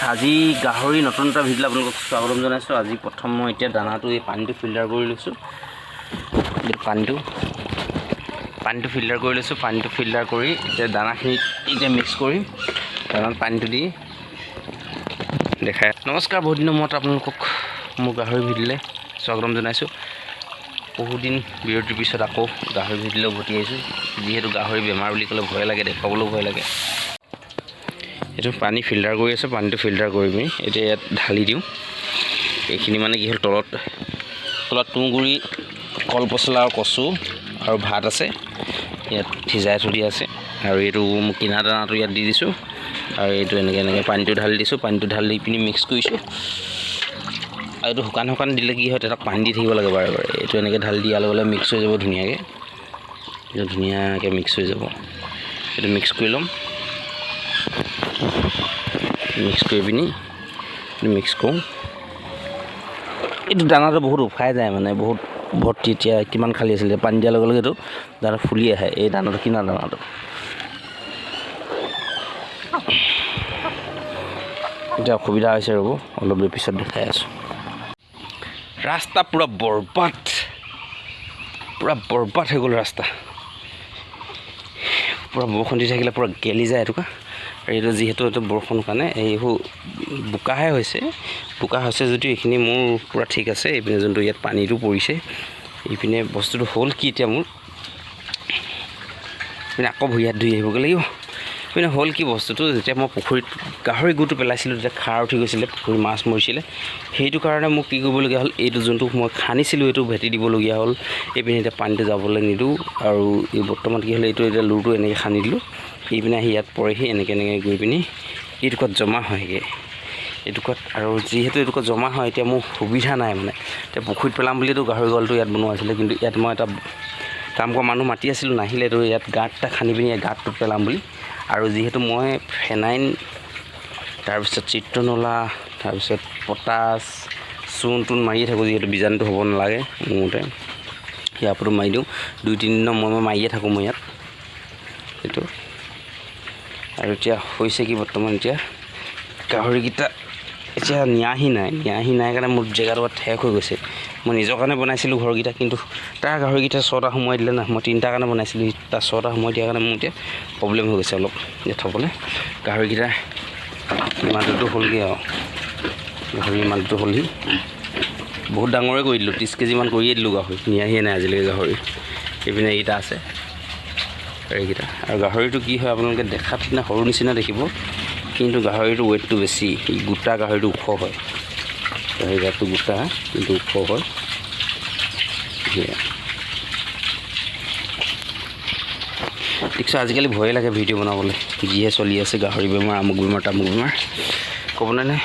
আজি গাহৰি নতুন এটা ভিডিঅ' আপোনালোকক স্বাগতম জনাইছোঁ। আজি প্ৰথম মই এতিয়া দানাটো এই পানীটো ফিল্টাৰ কৰি লৈছোঁ। এই পানীটো ফিল্টাৰ কৰি লৈছোঁ। পানীটো ফিল্টাৰ কৰি এতিয়া দানাখিনি এতিয়া মিক্স কৰিম, দানাত পানীটো দি দেখাই। নমস্কাৰ, বহুত দিনৰ মূৰত আপোনালোকক মোৰ গাহৰি ভিডিঅ'লৈ স্বাগতম জনাইছোঁ। বহুদিন বিৰতিৰ পিছত আকৌ গাহৰি ভিডিঅ'লৈ উভতি আহিছোঁ। যিহেতু গাহৰি বেমাৰ বুলি ক'লে ভয় লাগে, দেখুৱাবলৈও ভয় লাগে। এইটো পানী ফিল্টাৰ কৰি আছোঁ। পানীটো ফিল্টাৰ কৰি পিনি এতিয়া ইয়াত ঢালি দিওঁ। এইখিনি মানে কি হ'ল, তলত তুঁহগুৰি, কল পচলা আৰু কচু আৰু ভাত আছে, ইয়াত সিজাই থৈ দিয়া আছে। আৰু এইটো মোৰ কিনা দানাটো ইয়াত দি দিছোঁ। আৰু এইটো এনেকৈ পানীটো ঢালি দিছোঁ। পানীটো ঢালি দি পিনি মিক্স কৰিছোঁ। আৰু এইটো শুকান শুকান দিলে কি হয়, তাত পানী দি থাকিব লাগে বাৰে বাৰে। এইটো এনেকৈ ঢালি দিয়াৰ লগে লগে মিক্স হৈ যাব ধুনীয়াকৈ। এইটো ধুনীয়াকৈ মিক্স হৈ যাব। এইটো মিক্স কৰি ল'ম। মিক্স কৰি পিনি মিক্স কৰোঁ। এইটো দানাটো বহুত উফাই যায়, মানে বহুত ভৰ্তি। এতিয়া কিমান খালী আছিলে, পানী দিয়াৰ লগে লগে এইটো দানা ফুলি আহে। এই দানাটো কিনা দানাটো। এতিয়া অসুবিধা হৈছে, ৰ'ব, অলপ দেৰি পিছত দেখাই আছোঁ। ৰাস্তা পূৰা বৰবাদ, পূৰা বৰবাদ হৈ গ'ল ৰাস্তা। পূৰা বৰষুণ দি থাকিলে পূৰা গেলি যায় এটুকুৰা। আৰু এইটো যিহেতু এইটো বৰষুণৰ কাৰণে এইবোৰ বোকাহে হৈছে। বোকা হৈছে যদিও এইখিনি মোৰ পূৰা ঠিক আছে। এইপিনে যোনটো ইয়াত পানীটো পৰিছে, এইপিনে বস্তুটো হ'ল কি, এতিয়া মোৰ এইপিনে আকৌ ভৰি হাত ধুই আহিবগৈ লাগিব। এইপিনে হ'ল কি বস্তুটো, যেতিয়া মই পুখুৰীত গাহৰি গুটো পেলাইছিলোঁ, তেতিয়া খাৰ উঠি গৈছিলে, পুখুৰীত মাছ মৰিছিলে। সেইটো কাৰণে মোক কি কৰিবলগীয়া হ'ল, এইটো যোনটো মই খান্দিছিলোঁ, এইটো ভেটি দিবলগীয়া হ'ল। এইপিনে এতিয়া পানীটো যাবলৈ নিদিওঁ। আৰু এই বৰ্তমান কি হ'ল, এইটো এতিয়া লোৰটো এনেকৈ খান্দি দিলোঁ। এইপিনে আহি ইয়াত পৰেহি, এনেকৈ এনেকৈ গৈ পিনি এইডোখৰত জমা হয়গৈ এইডোখৰত। আৰু যিহেতু এইডোখৰত জমা হয়, এতিয়া মোৰ সুবিধা নাই। মানে এতিয়া পুখুৰীত পেলাম বুলিতো গাহৰি গঁৰালটো ইয়াত বনোৱা আছিলে, কিন্তু ইয়াত মই এটা কাম কৰা মানুহ মাতি আছিলোঁ, নাহিলে। এইটো ইয়াত গাঁত এটা খান্দি পিনি ইয়াত গাঁতটোত পেলাম বুলি। আৰু যিহেতু মই ফেনাইল, তাৰপিছত চিত্ৰনলা, তাৰপিছত পটাছ, চূণ তোণ মাৰিয়ে থাকোঁ, যিহেতু বীজাণুটো হ'ব নালাগে মোৰ মতে। ইয়াৰ ওপৰতো মাৰি দিওঁ। 2-3 দিনৰ মই মাৰিয়ে থাকোঁ মই ইয়াত সেইটো। আৰু এতিয়া হৈছে কি, বৰ্তমান এতিয়া গাহৰিকেইটা এতিয়া নিয়াহি নাই। নিয়াহি নাই কাৰণে মোৰ জেগাটো ঠেক হৈ গৈছে। মই নিজৰ কাৰণে বনাইছিলোঁ ঘৰকেইটা, কিন্তু তাৰ গাহৰিকেইটা ছটা সোমোৱাই দিলে না। মই তিনিটাৰ কাৰণে বনাইছিলোঁ, তাৰ ছটা সোমোৱাই দিয়াৰ কাৰণে মোৰ এতিয়া প্ৰব্লেম হৈ গৈছে অলপ এতিয়া থ'বলৈ গাহৰিকেইটা। ইমানটোতো হ'লগৈ আৰু গাহৰি ইমানটোতো হ'লহি, বহুত ডাঙৰে কৰি দিলোঁ, 30 কেজিমান কৰিয়ে দিলোঁ। গাহৰি নিয়াহিয়ে নাই আজিলৈকে গাহৰি। এইপিনে এইকেইটা আছে এইকেইটা। আৰু গাহৰিটো কি হয়, আপোনালোকে দেখাত সিদিনা সৰু নিচিনা দেখিব, কিন্তু গাহৰিটোৰ ৱেইটটো বেছি। গোটা গাহৰিটো ওখ হয়। গাহৰি গাটো গোটা কিন্তু ওখ হয়। সেয়া দেখিছোঁ। আজিকালি ভয়ে লাগে ভিডিঅ' বনাবলৈ, যিহে চলি আছে গাহৰি বেমাৰ, আমুক বেমাৰ, তামুক বেমাৰ, ক'বনে নাই।